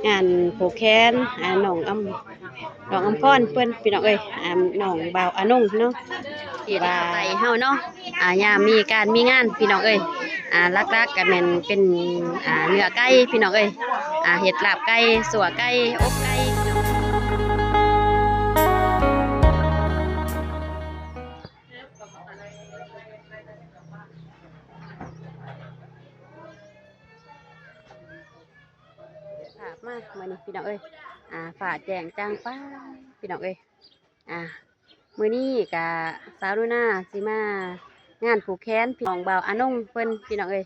ງານຜູກແຂນ ອ່າ ນ້ອງອຳ ນ້ອງອຳພອນເພິ່ນ ພີ່ນ້ອງເອີຍ ອ່າ ນ້ອງບ່າວອານົງເນາະ ທີ່ວ່າໄປເຮົາເນາະ ອ່າ ຍາມມີການມີງານ ພີ່ນ້ອງເອີຍ ອ່າ ຫຼັກໆກໍແມ່ນເປັນ ອ່າ ເນື້ອໄກ່ ພີ່ນ້ອງເອີຍ ອ່າ ເຮັດລາບໄກ່ ຊົ່ວໄກ່ ອົບໄກ່ ພີ່ນ້ອງ. ພາບມາມື້ນີ້ ພີ່ນ້ອງເອີຍ ອ່າ ຟ້າແຈ້ງຈ່າງຟ້າ ພີ່ນ້ອງເອີຍ ອ່າ ມື້ນີ້ກະສາວໜູນາຊິມາງານຜູກແຂນ ພີ່ນ້ອງບ່າວອານົງເພິ່ນ ພີ່ນ້ອງເອີຍ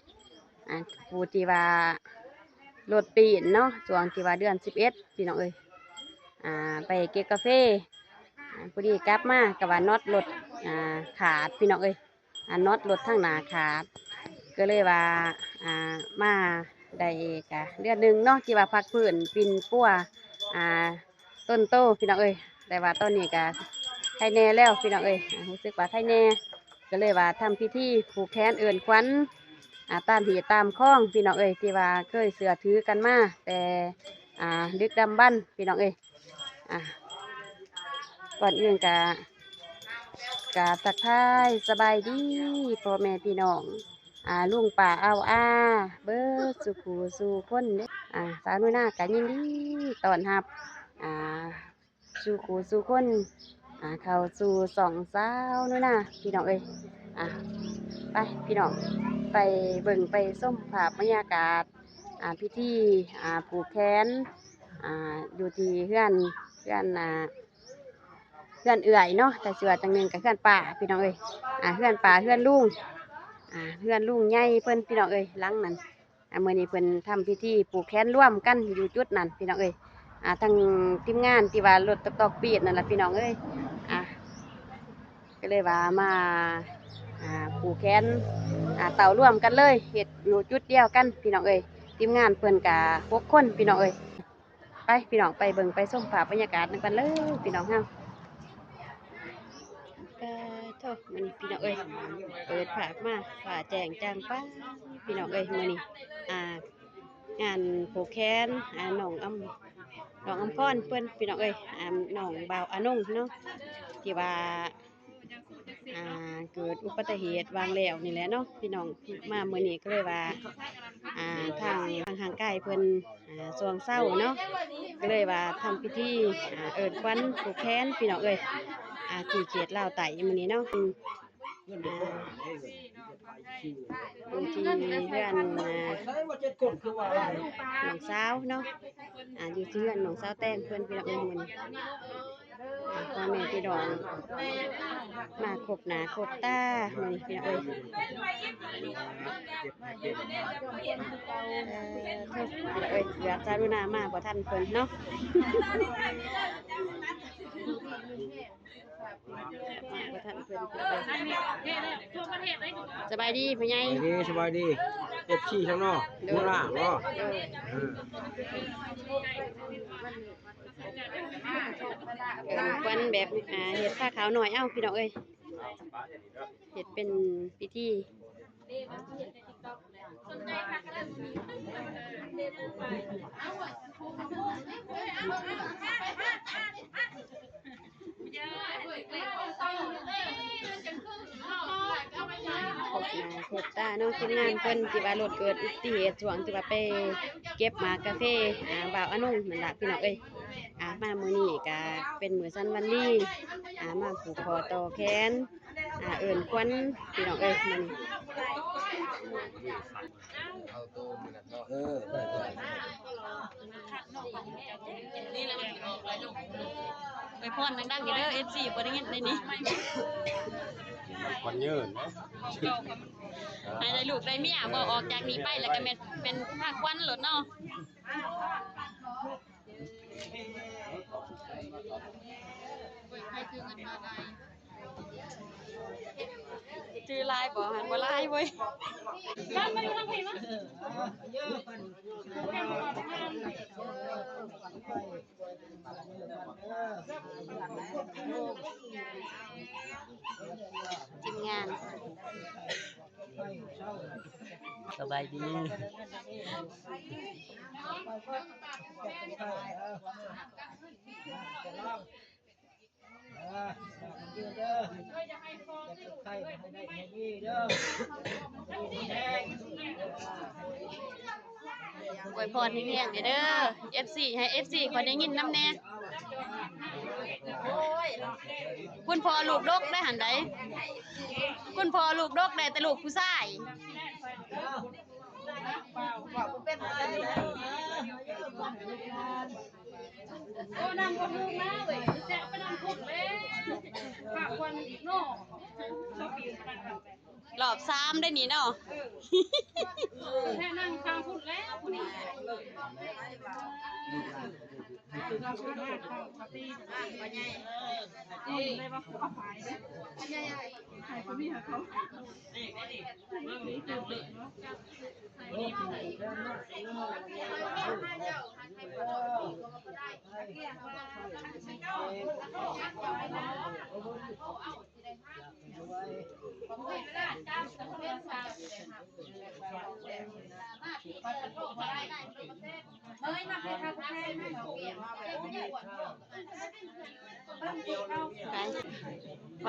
ອ່າ ຜູ້ທີ່ວ່າລົດປີ້ນເນາະ ຊ່ວງທີ່ວ່າເດືອນສິບເອັດ ພີ່ນ້ອງເອີຍ ອ່າ ໄປເກັບກາເຟ ອ່າ ພໍດີກັບມາກໍວ່ານັອດລົດ ອ່າ ຂາດ ພີ່ນ້ອງເອີຍ ອ່າ ນັອດລົດທາງໜ້າຂາດ ກໍເລີຍວ່າ ອ່າ ມາໄດ້ກະເດືອນໜຶ່ງເນາະ ທີ່ວ່າພັກຟື້ນປິ່ນປົວ ອ່າ ຕົນໂຕ ພີ່ນ້ອງເອີຍ ແຕ່ວ່າຕອນນີ້ກະໄຄແນ່ແລ້ວ ພີ່ນ້ອງເອີຍ ອ່າ ຮູ້ສຶກວ່າໄຄແນ່ ກໍເລີຍວ່າທຳພິທີຜູກແຂນເອີ້ນຂວັນ ອ່າ ຕາມຮີດຕາມຄອງ ພີ່ນ້ອງເອີຍ ທີ່ວ່າເຄີຍເຊື່ອຖືກັນມາແຕ່ ອ່າ ດຶກດຳບັນ ພີ່ນ້ອງເອີຍ. ອ່າ ກ່ອນອື່ນກະ ກະທັກທາຍສະບາຍດີພໍ່ແມ່ພີ່ນ້ອງ ອ່າ ລຸງປ້າອາວອາ ເບິດສູ່ຜູ້ສູ່ຄົນເດ້ ອ່າ ສາວໜູນາກະຍິນດີຕ້ອນຮັບ ອ່າ ສູ່ຜູ້ສູ່ຄົນ ອ່າ ເຂົ້າສູ່ຊ່ອງສາວໜູນາ ພີ່ນ້ອງເອີຍ ອ່າ ໄປ ພີ່ນ້ອງ ໄປເບິ່ງໄປຊົມພາບບັນຍາກາດ ອ່າ ພິທີ ອ່າ ຜູກແຂນ ອ່າ ຢູ່ທີ່ເຮືອນ ເຮືອນ ອ່າ ເຮືອນເອື້ອຍເນາະ ຖ້າຊິວ່າຈັ່ງໜຶ່ງກໍເຮືອນປ້າ ພີ່ນ້ອງເອີຍ ອ່າ ເຮືອນປ້າ ເຮືອນລຸງ ອ່າ ເຮືອນລຸງໃຫຍ່ເພິ່ນ ພີ່ນ້ອງເອີຍ ຫຼັງນັ້ນ ອ່າ ມື້ນີ້ເພິ່ນທຳພິທີຜູກແຂນລວມກັນຢູ່ຈຸດນັ້ນ ພີ່ນ້ອງເອີຍ ອ່າ ທັງທີມງານທີ່ວ່າລົດຕອກໆປີດນັ້ນລະ ພີ່ນ້ອງເອີຍ ອ່າ ກໍເລີຍວ່າມາ ອ່າ ຜູກແຂນ ອ່າ ເຕົ້າລວມກັນເລີຍ ເຮັດຢູ່ຈຸດດຽວກັນ ພີ່ນ້ອງເອີຍ ທີມງານເພິ່ນກະຫົກຄົນ ພີ່ນ້ອງເອີຍ ໄປ ພີ່ນ້ອງ ໄປເບິ່ງໄປຊົມພາບບັນຍາກາດນຳກັນເລີຍ ພີ່ນ້ອງເຮົາ ປາໂທ້ ມື້ນີ້ ພີ່ນ້ອງເອີຍ ເປີດພາບມາ ຟ້າແຈ້ງຈ່າງຟ້າ ພີ່ນ້ອງເອີຍ ມື້ນີ້ ອ່າ ງານຜູກແຂນ ອ່າ ນ້ອງອຳ ນ້ອງອຳພອນເພິ່ນ ພີ່ນ້ອງເອີຍ ອ່າ ນ້ອງບ່າວອານົງເນາະ ທີ່ວ່າ ອ່າ ເກີດອຸບັດຕະເຫດຫວ່າງແລ້ວນີ້ແຫຼະເນາະ ພີ່ນ້ອງ ມາມື້ນີ້ກໍເລີຍວ່າ ອ່າ ທາງ ທາງຮ່າງກາຍເພິ່ນ ອ່າ ຊ່ວງເຊົ້າເນາະ ກໍເລີຍວ່າທຳພິທີ ອ່າ ເອີ້ນຂວັນຜູກແຂນ ພີ່ນ້ອງເອີຍ ອ່າ ທີ່ເຂດລາວໃຕ້ມື້ນີ້ເນາະ ອ່າ ຢູ່ທີ່ເຮືອນ ອ່າ ນ້ອງສາວເນາະ ອ່າ ຢູ່ທີ່ເຮືອນນ້ອງສາວແຕງເພິ່ນ ພີ່ນ້ອງເອີຍ ມື້ນີ້ ອ່າ ພໍ່ແມ່ພີ່ນ້ອງມາຄົບໜ້າຄົບຕາມື້ນີ້ ພີ່ນ້ອງເອີຍ ເອີ ເອີ ເກືອບສາວໜູນາມາບໍ່ທັນເພິ່ນເນາະ. ສະບາຍດີພໍ່ໃຫຍ່ ສະບາຍດີ ສະບາຍດີ ເອັຟຊີ ຊາວເນາະ ໂດຍ ຫົວໜ້າເນາະ ໂດຍ ເອີ ເອີ້ນຂວັນແບບ ອ່າ ເຮັດຜ້າຂາວໜ້ອຍ ເອົ້າ ພີ່ນ້ອງເອີຍ ເຮັດເປັນພິທີ. ຄົບໜ້າຄົບຕາເນາະ ທີມງານເພິ່ນທີ່ວ່າລົດເກີດອຸບັດຕິເຫດ ຊ່ວງທີ່ວ່າໄປເກັບໝາກກາເຟ ອ່າ ບ່າວອານົງນັ້ນລະ ພີ່ນ້ອງເອີຍ ອ່າ ມາມື້ນີ້ກະເປັນມື້ສັນວັນດີ ອ່າ ມາຜູກຂໍ້ຕໍ່ແຂນ ອ່າ ເອີ້ນຂວັນ ພີ່ນ້ອງເອີຍ ມື້ນີ້ ເອີ ອວຍພອນດັງໆ ເດີ ເອັຟຊີ ບໍ່ໄດ້ຍິນໃດນີ້ ຂວັນຍືນ ໃຫ້ໄດ້ລູກໄດ້ເມຍ ບໍ່ ອອກຈາກນີ້ໄປແລ້ວກໍແມ່ນ ແມ່ນພາຂວັນໂລດເນາະ. ຖືຫຼາຍບໍ່? ຫັ້ນບໍ່ຫຼາຍເວີຍ. ທີມງານ. ສະບາຍດີ. ອວຍພອນແຮງໆເດີ ເອັຟຊີ ໃຫ້ເອັຟຊີຂ້ອຍໄດ້ຍິນນຳແດ່. ຄຸນພໍ່ລູກດົກໄດ້ຫັ້ນໃດ ຄຸນພໍ່ລູກດົກໄດ້ແຕ່ລູກຜູ້ຊາຍ. ໂອ້ ນັ່ງບໍ່ຖືກນະເວີຍ ແຊະໄປນັ່ງພຸ້ນເລີຍ ພາຄວັນອີກເນາະ. ຮອບສາມໄດ້ນີ້ເນາະ ເອີ ແຊະນັ່ງຂ້າງພຸ້ນແລ້ວຜູ້ນີ້. ໄປ ເວ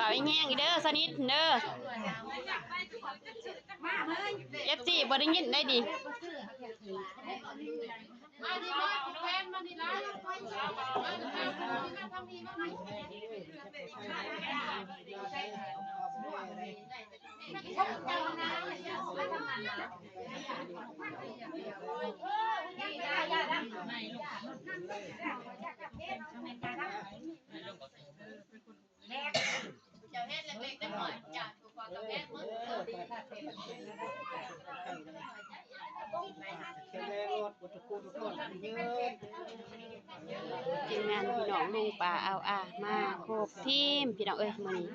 ົ້າແຮງໆເດີ ສະໜິດເດີ ເອັຟຊີ ບໍ່ໄດ້ຍິນໄດ້ດີ. ມານີ້ມາ ແຟນມານີ້ລະ ມາທາງນີ້ ມາທາງນີ້ ມາທາງນີ້. ເຈົ້າເຮັດເລັກໆນ້ອຍໆ ເຈົ້າ ທີມງານພີ່ນ້ອງລຸງປ້າອາວອາ ມາຄົບທີມພີ່ນ້ອງເອີຍ ມື້ນີ້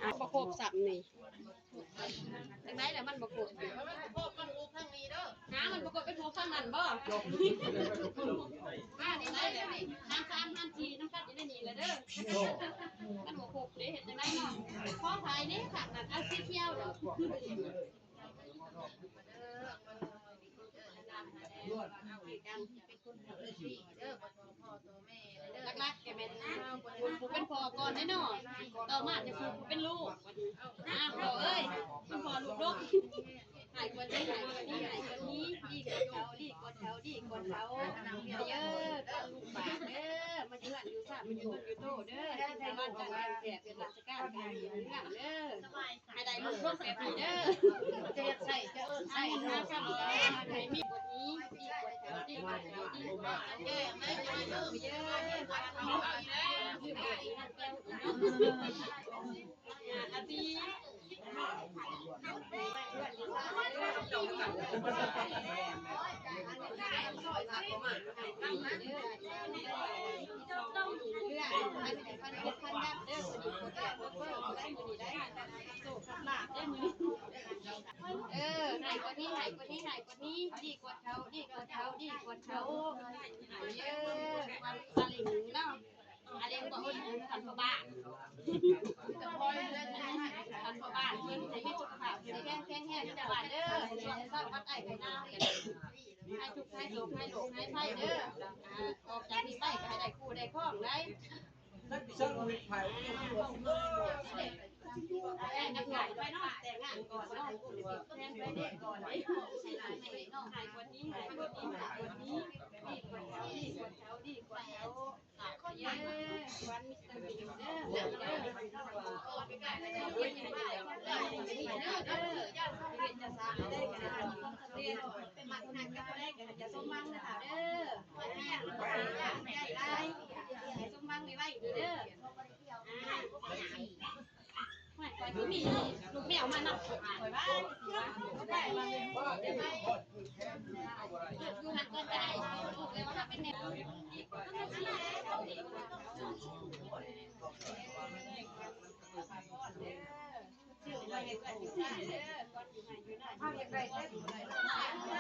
ອ່າ. ບໍ່ຄົບສັບນີ້ ຈັ່ງໃດລະມັນບໍ່ຄົບ ມັນບໍ່ຄົບ ມັນອອກທາງນີ້ເດີ ຫາມັນບໍ່ຄົບ ໄປພົບທາງນັ້ນບໍ່ ມານີ້ໄດ້ແລ້ວນີ້ ຫານສາມຫານສີ່ນຳກັນຢູ່ໃນນີ້ລະເດີ ມັນບໍ່ຄົບເດ້ ເຮັດຈັ່ງໃດເນາະ ຂໍຖ່າຍແດ່ ຂ້າງນັ້ນ ອັນສີຂຽວເດີ. ຫຼັກໆກໍແມ່ນຜູ້ເປັນພໍ່ກ່ອນເດ້ເນາະ ຕໍ່ມາຈະຜູ້ເປັນລູກ ອ່າ ພໍ່ເອີຍ ເປັນພໍ່ລູກດົກ ໃຫ້ກວ່ານີ້ ໃຫ້ກວ່ານີ້ ໃຫ້ກວ່ານີ້ ດີກວ່າເກົ່າ ດີກວ່າເກົ່າ ດີກວ່າເກົ່າ ເດີ ກັບລູກບາດເດີ ມາຢູ່ເຮືອນຢູ່ຊານ ມາຢູ່ຕົນຢູ່ໂຕເດີ ໃຫ້ບ້ານຈັດແຈງແຈກເປັນລາຊະການການເມືອງເດີ. ໃຫ້ໄດ້ລູກຄົນແບບນີ້ເດີ ຈະເຮັດໃຊ້ ຈະເອີ້ນໃຊ້ ຫາຄຳ ໃຫ້ມີກວ່ານີ້ ດີກວ່າເກົ່າ ດີກວ່າເກົ່າ ດີກວ່າເກົ່າ ເດີ ອາທິ ເອີ ໃຫ້ກວ່ານີ້ ໃຫ້ກວ່ານີ້ ໃຫ້ກວ່ານີ້ ດີກວ່າເກົ່າ ດີກວ່າເກົ່າ ດີກວ່າເກົ່າ ເອີ ວັນສະລິງເນາະ ອາເລັງບໍ່ອົດຫູນ ຄັນພໍ່ບ້ານ ຄັນພໍ່ບ້ານ ເພິ່ນໃຫ້ມີສຸຂະພາບແຂງແຮງ ແຂງແຮງ ເຈົ້າບ້ານເດີ ຊ່ວງເຊົ້າວັດໄອ້ໄປນາ ໃຫ້ທຸກ ໃຫ້ໂສກ ໃຫ້ໂລກ ໃຫ້ໄພເດີ ອາ ອອກຈາກນີ້ໄປກໍໃຫ້ໄດ້ຄູ່ໄດ້ຄອງໄດ໋. ແຕ່ງກັນໄປເນາະ ແຕ່ງງານກ່ອນເນາະ ແຕ່ງໄປເດ້ກ່ອນ ໃຫ້ກວ່ານີ້ ໃຫ້ກວ່ານີ້ ໃຫ້ກວ່ານີ້ ດີກວ່າເກົ່າ ດີກວ່າເກົ່າ ດີກວ່າເກົ່າ ເອີ ວັນມິສເຕີບີນເດີ ເດີ ເປັນເຈົ້າສາວໄດ້ກໍໄດ້ ມັກຮັກກັບຜູ້ໃດກໍໃຫ້ເຈົ້າສົມຫວັງເດີ ເດີ ໃຫ້ໄດ້ຫຼາຍ ໃຫ້ສົມຫວັງໄວໆເດີ ອ່າ ຂ້ອຍກໍມີລູກແມວມານຳ ຂ້ອຍວ່າ ເອົາເຮັດໄວ້ເດີ ເອົາເຮັດໄວ້ເດີ ເອົາເຮັດໄວ້ເດີ ເອົາເຮັດໄວ້ເ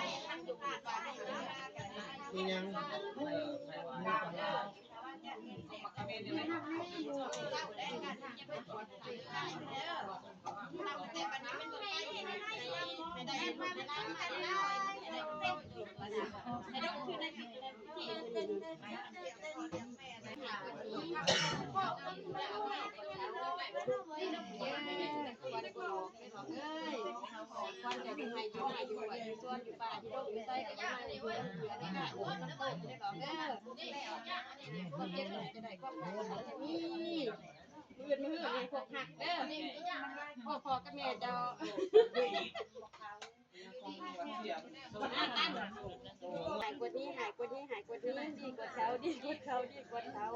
ດີ ມື້ອື່ນມື້ໃຫ້ພວກຮັກເດີ ພໍ່ ພໍ່ກັບແມ່ເຈົ້າ ຫຼາຍກວ່ານີ້ ຫຼາຍກວ່ານີ້ ຫຼາຍກວ່ານີ້ ດີກວ່າເກົ່າ ດີກວ່າເກົ່າ ດີກວ່າເກົ່າ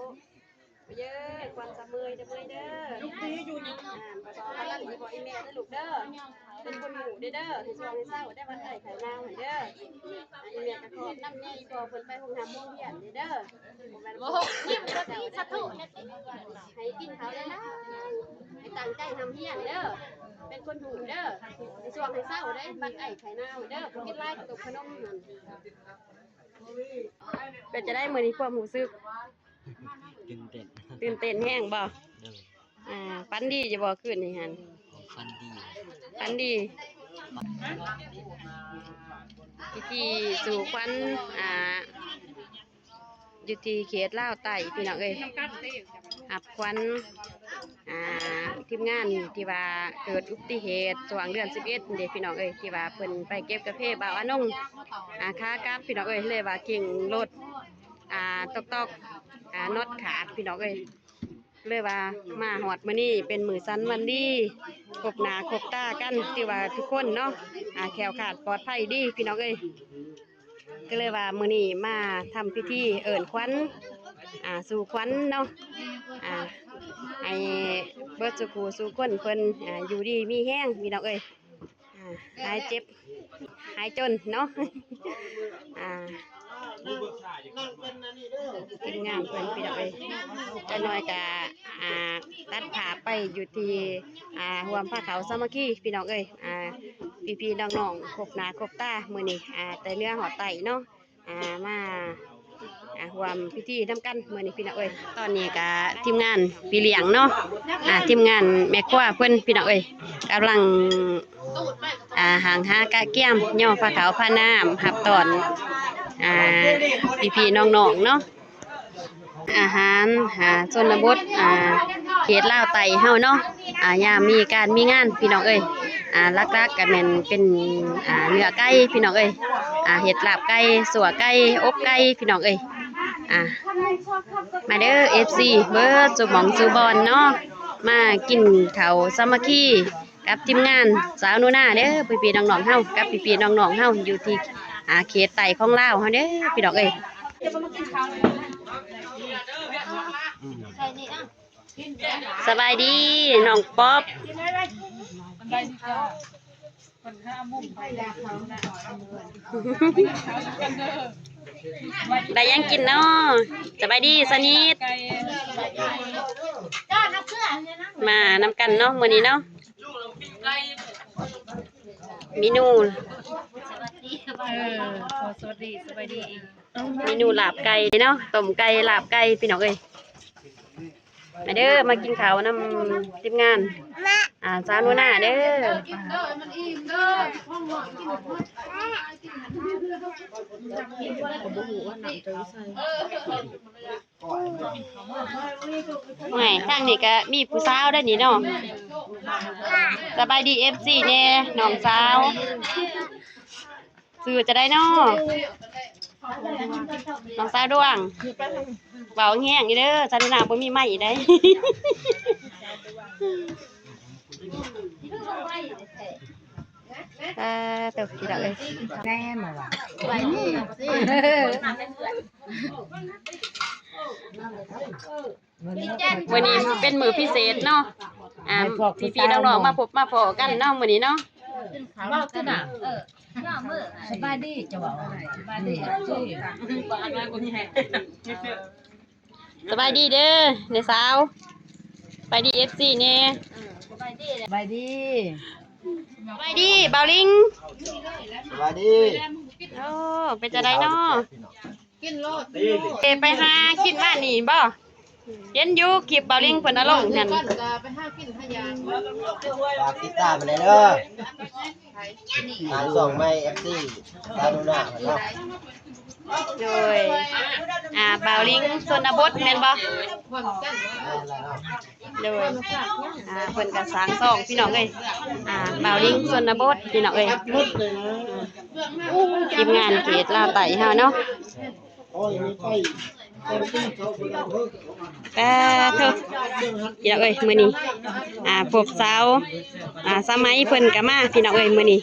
ເດີ ຄວັນສະເມີຍເດີ ເມີຍເດີ ອ່າ ພາສາພະລັງຊິບອກອີແມ່ເດີລູກເດີ ເປັນຄົນຫູເດີ ເດີ ໃຫ້ຊ່ວງໃຫ້ເຊົາໄດ້ວັນໄຂ້ໄຂ້ໜາວໃຫ້ເດີ ອີແມ່ກະຂອບນຳແດ່ອີ່ພໍ່ເພິ່ນໄປໂຮງຮຳໂຮງຮຽນເດີ ບໍ່ແມ່ນ ໃຫ້ກິນເຂົ້າຫຼາຍໆ ໃຫ້ຕັ້ງໃຈຮ່ຳຮຽນເດີ ເປັນຄົນຫູເດີ ໃຫ້ຊ່ວງໃຫ້ເຊົາໄດ້ວັນໄຂ້ໄຂ້ໜາວເດີ ບໍ່ກິນຫຼາຍ ຕົກຂະໜົມຫັ້ນ. ເປັນຈັ່ງໃດມື້ນີ້ຄວາມຮູ້ສຶກ? ຕື່ນເຕັ້ນ ຕື່ນເຕັ້ນແຮງບໍ່? ໂດຍ ອ່າ ຝັນດີຢູ່ບໍ່ຄືນນີ້ຫັ້ນ? ຝັນດີ ຝັນດີ ພິທີສູ່ຂວັນ ອ່າ ຢູ່ທີ່ເຂດລາວໃຕ້ພີ່ນ້ອງເອີຍ ຮັບຂວັນ ອ່າ ທີມງານທີ່ວ່າເກີດອຸບັດຕິເຫດຊ່ວງເດືອນສິບເອັດເດ້ພີ່ນ້ອງເອີຍ ທີ່ວ່າເພິ່ນໄປເກັບກາເຟບ່າວອານົງ ອ່າ ຂາກັບພີ່ນ້ອງເອີຍ ເລີຍວ່າເກັ່ງລົດ ອ່າ ຕອກໆ ອ່າ ນັອດຂາດພີ່ນ້ອງເອີຍ ເລີຍວ່າມາຮອດມື້ນີ້ເປັນມື້ສັນວັນດີ ພົບໜ້າພົບຕາກັນ ຖືວ່າທຸກຄົນເນາະ ອ່າ ແຄ້ວຄາດປອດໄພດີພີ່ນ້ອງເອີຍ ກໍເລີຍວ່າມື້ນີ້ມາທຳພິທີເອີ້ນຂວັນ ອ່າ ສູ່ຂວັນເນາະ ອ່າ ໃຫ້ເບິດສູ່ຜູ້ສູ່ຄົນເພິ່ນ ອ່າ ຢູ່ດີມີແຮງພີ່ນ້ອງເອີຍ. ອ່າ ຫາຍເຈັບຫາຍຈົນເນາະ ອ່າ ທີມງານເພິ່ນພີ່ນ້ອງເອີຍ ຈັກໜ້ອຍກະ ອ່າ ຕັດພາບໄປຢູ່ທີ່ ອ່າ ຮ່ວມພາເຂົ້າສາມັກຄີພີ່ນ້ອງເອີຍ ອ່າ ພີ່ໆນ້ອງໆ ພົບໜ້າພົບຕາມື້ນີ້ ອ່າ ແຕ່ເໜືອຮອດໃຕ້ເນາະ. ອ່າ ມາ ອ່າ ຮ່ວມພິທີນຳກັນມື້ນີ້ພີ່ນ້ອງເອີຍ ຕອນນີ້ກະທີມງານພີ່ລ້ຽງເນາະ ອ່າ ທີມງານແມ່ຄົວເພິ່ນພີ່ນ້ອງເອີຍ ກຳລັງ ອ່າ ຫ້າງຫາກະກຽມຍໍພາເຂົ້າພານ້ຳຮັບຕ້ອນ ອ່າ ພີ່ໆນ້ອງໆເນາະ ອາຫານ ອ່າ ຊົນນະບົດ ອ່າ ເຂດລາວໃຕ້ເຮົາເນາະ ອ່າ ຍາມມີການມີງານພີ່ນ້ອງເອີຍ ອ່າ ຫຼັກໆກະແມ່ນເປັນ ອ່າ ເນື້ອໄກ່ພີ່ນ້ອງເອີຍ ອ່າ ເຮັດລາບໄກ່ ຊົ່ວໄກ່ ອົບໄກ່ພີ່ນ້ອງເອີຍ ອ່າ ມາເດີ ເອັຟຊີ ເບິດສູ່ໝ່ອງສູ່ບ່ອນເນາະ ມາກິນເຂົ້າສາມັກຄີ ກັບທີມງານສາວໜູນາເດີ ພີ່ໆນ້ອງໆເຮົາ ກັບພີ່ໆນ້ອງໆເຮົາ ຢູ່ທີ່ ອ່າ ເຂດໃຕ້ຂອງລາວເຮົາເດີ ພີ່ນ້ອງເອີຍ. ສະບາຍດີນ້ອງປັອບ ໄດ້ຫຍັງກິນເນາະ? ສະບາຍດີສະນິດ ມານຳກັນເນາະ ມື້ນີ້ເນາະ ເມນູ ເອີ ສະຫວັດດີ ສະບາຍດີ ເມນູລາບໄກ່ເນາະ ຕົ້ມໄກ່ ລາບໄກ່ ພີ່ນ້ອງເອີຍ. ມາເດີ ມາກິນເຂົ້ານຳທີມງານ ອ່າ ສາວໜູນາເດີ ໂອ້ຍ ທາງນີ້ກະມີຜູ້ສາວໄດ໋ນີ້ເນາະ ສະບາຍດີ ເອັຟຊີ ແດ່ ນ້ອງສາວ. ຊື່ຈັ່ງໃດເນາະ ນ້ອງສາວດວງ? ເວົ້າແຮງໆເດີ ສາວໜູນາບໍ່ມີໄມໄດ໋. ອ່າ ຕົກ ພີ່ນ້ອງເອີຍ ແນ່ມາວ່າ ມື້ນີ້ເປັນມື້ພິເສດເນາະ ອ່າ ພີ່ໆນ້ອງໆມາພົບມາພໍ້ກັນເນາະ ມື້ນີ້ເນາະ. ເວົ້າຕິນະ ເອີ ສະບາຍດີ ຈະເວົ້າ ສະບາຍດີ ສະບາຍດີເດີ ແມ່ສາວ ສະບາຍດີ ເອັຟຊີ ແດ່ ສະບາຍດີ ສະບາຍດີ ສະບາຍດີ ບ່າວລິງ ສະບາຍດີ ໂອ້ ເປັນຈັ່ງໃດເນາະ? ກິນໂລດ ເອ ໄປຫາກິນບ້ານນີ້ບໍ່? ເຫັນຢູ່ຄລິບບ່າວລິງເພິ່ນເອົາລົງນັ້ນ ກັນກໍໄປຫາກິນຫາຢາ ຝາກຕິດຕາມໄດ້ເດີ ທາງຊ່ອງໃໝ່ ເອັຟຊີ ຊາວໜູນາເນາະ ໂດຍ ອ່າ ບ່າວລິງຊົນນະບົດແມ່ນບໍ່? ໂດຍ ອ່າ ເພິ່ນກໍສ້າງຊ່ອງພີ່ນ້ອງເອີຍ ອ່າ ບ່າວລິງຊົນນະບົດພີ່ນ້ອງເອີຍ ທີມງານເຂດລາວໃຕ້ເຮົາເນາະ ປາໂທ ພີ່ນ້ອງເອີຍ ມື້ນີ້ ອ່າ ພວກສາວ ອ່າ ສາວໄໝເພິ່ນກໍມາພີ່ນ້ອງເອີຍ ມື້ນີ້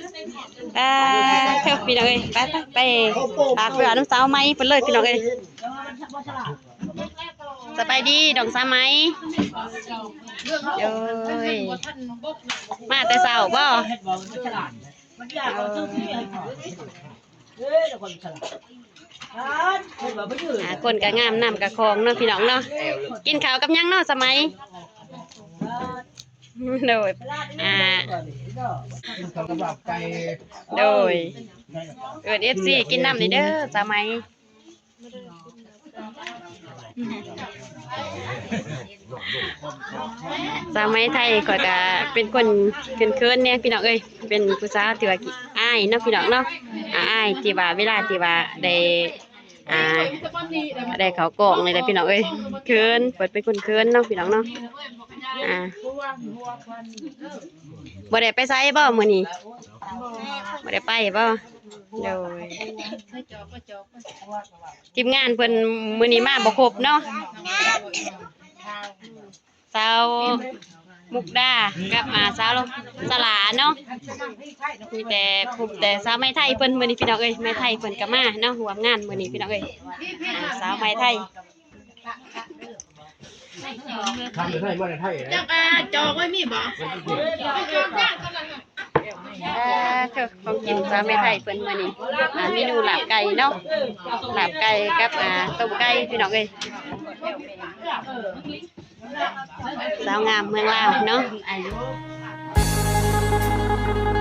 ປາໂທ ພີ່ນ້ອງເອີຍ ໄປ ໄປ ໄປ ຕາກເວລານຳສາວໄໝເພິ່ນເລີຍພີ່ນ້ອງເອີຍ ສະບາຍດີນ້ອງສາວໄໝ ໂອ້ຍ ມາແຕ່ເຊົ້າບໍ່? ອ່າ ຄົນກໍງາມ ນ້ຳກໍຄອງເນາະ ພີ່ນ້ອງເນາະ ກິນເຂົ້າກັບຫຍັງເນາະສາວໄໝ? ໂດຍ ອ່າ ໂດຍ ເອີ້ນເອັຟຊີກິນນ້ຳນີ້ເດີສາວໄໝ ສາວໄໝໄທຂ້ອຍກະເປັນຄົນເຂີນໆແດ່ພີ່ນ້ອງເອີຍ ເປັນຜູ້ສາວທີ່ວ່າອາຍເນາະພີ່ນ້ອງເນາະ ອາ ອາຍທີ່ວ່າເວລາທີ່ວ່າໄດ້ ອ່າ ໄດ້ເຂົ້າກ້ອງນີ້ແຫຼະພີ່ນ້ອງເອີຍ ເຂີນ ເພິ່ນເປັນຄົນເຂີນເນາະພີ່ນ້ອງເນາະ ອ່າ ບໍ່ໄດ້ໄປໃສບໍ່ມື້ນີ້? ບໍ່ໄດ້ໄປບໍ່? ໂດຍ ທີມງານເພິ່ນມື້ນີ້ມາບໍ່ຄົບເນາະ ສາວມຸກດາກັບ ອ່າ ສາວສະຫຼາເນາະ ມີແຕ່ ພົບແຕ່ສາວໄມໄທເພິ່ນມື້ນີ້ພີ່ນ້ອງເອີຍ ໄມໄທເພິ່ນກໍມາເນາະ ຮ່ວມງານມື້ນີ້ພີ່ນ້ອງເອີຍ ອ່າ ສາວໄມໄທ ທຳໄທບໍ່ໄດ້ໄທ ຈັກ ອ່າ ຈອກໄວ້ມີບໍ່? ເອີ ເຈົ້າຂອງກິນສາວໄມໄທເພິ່ນມື້ນີ້ ອ່າ ເມນູລາບໄກ່ເນາະ ລາບໄກ່ກັບ ອ່າ ຕົ້ມໄກ່ພີ່ນ້ອງເອີຍ ສາວງາມເມືອງລາວເນາະ.